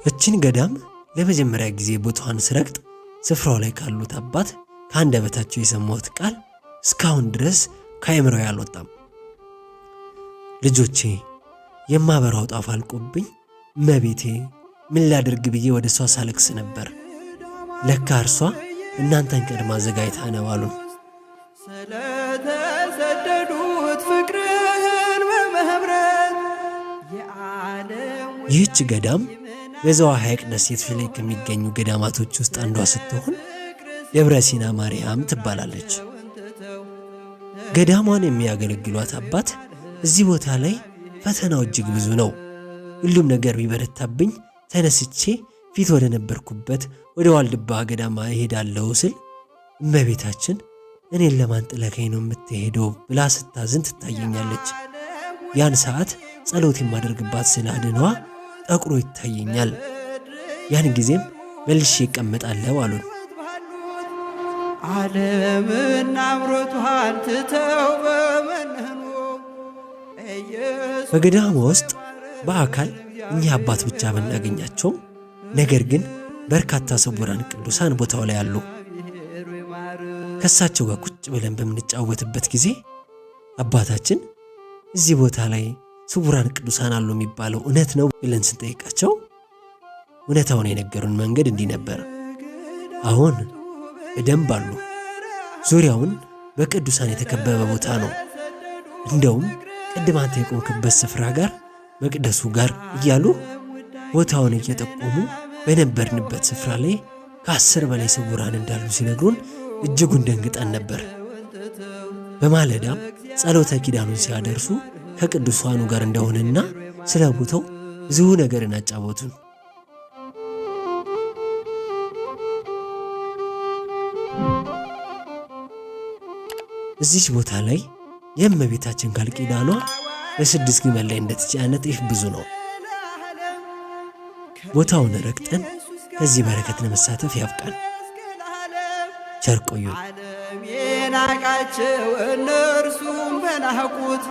እችን ገዳም ለመጀመሪያ ጊዜ ቦታዋን ስረግጥ ስፍራው ላይ ካሉት አባት ከአንደበታቸው የሰማሁት ቃል እስካሁን ድረስ ከአእምሮዬ አልወጣም። ልጆቼ፣ የማበራው ጧፍ አልቆብኝ እመቤቴ ምን ላድርግ ብዬ ወደ እሷ ሳለቅስ ነበር። ለካ እርሷ እናንተን ቀድማ አዘጋጅታ ነው አሉን። ስለተሰደዱት ፍቅርህን በመህብረት የዓለም ይህች ገዳም በዘዋ ሐይቅ ደሴት ላይ ከሚገኙ ገዳማቶች ውስጥ አንዷ ስትሆን ደብረ ሲና ማርያም ትባላለች። ገዳሟን የሚያገለግሏት አባት እዚህ ቦታ ላይ ፈተናው እጅግ ብዙ ነው፣ ሁሉም ነገር ቢበረታብኝ ተነስቼ ፊት ወደ ነበርኩበት ወደ ዋልድባ ገዳማ እሄዳለሁ ስል እመቤታችን እኔን ለማን ጥለኸኝ ነው የምትሄደው ብላ ስታዝን ትታየኛለች። ያን ሰዓት ጸሎት የማደርግባት ስለ አድኗ ጠቁሮ ይታየኛል። ያን ጊዜም መልሼ እቀመጣለሁ አሉን። ዓለምና አምሮቷን ትተው በመነኑ ኢየሱስ በገዳሙ ውስጥ በአካል እኚህ አባት ብቻ ብናገኛቸውም ነገር ግን በርካታ ስውራን ቅዱሳን ቦታው ላይ አሉ። ከእሳቸው ጋር ቁጭ ብለን በምንጫወትበት ጊዜ አባታችን እዚህ ቦታ ላይ ስውራን ቅዱሳን አሉ የሚባለው እውነት ነው ብለን ስንጠይቃቸው እውነታውን የነገሩን መንገድ እንዲህ ነበር። አሁን በደንብ አሉ። ዙሪያውን በቅዱሳን የተከበበ ቦታ ነው። እንደውም ቅድም አንተ የቆምክበት ስፍራ ጋር መቅደሱ ጋር እያሉ ቦታውን እየጠቆሙ በነበርንበት ስፍራ ላይ ከ10 በላይ ስውራን እንዳሉ ሲነግሩን እጅጉን ደንግጠን ነበር። በማለዳም ጸሎተ ኪዳኑን ሲያደርሱ ከቅዱሳኑ ጋር እንደሆነና ስለ ቦታው ብዙ ነገርን አጫወቱን። እዚች ቦታ ላይ የእመቤታችን ቃል ኪዳኗ በ6 ግመል ላይ እንደተጫነ ጤፍ ብዙ ነው። ቦታውን ረግጠን ከዚህ በረከት ለመሳተፍ ያብቃን። ቸር ቆዩን። ዓለም የናቃቸው እነርሱም በናቁት።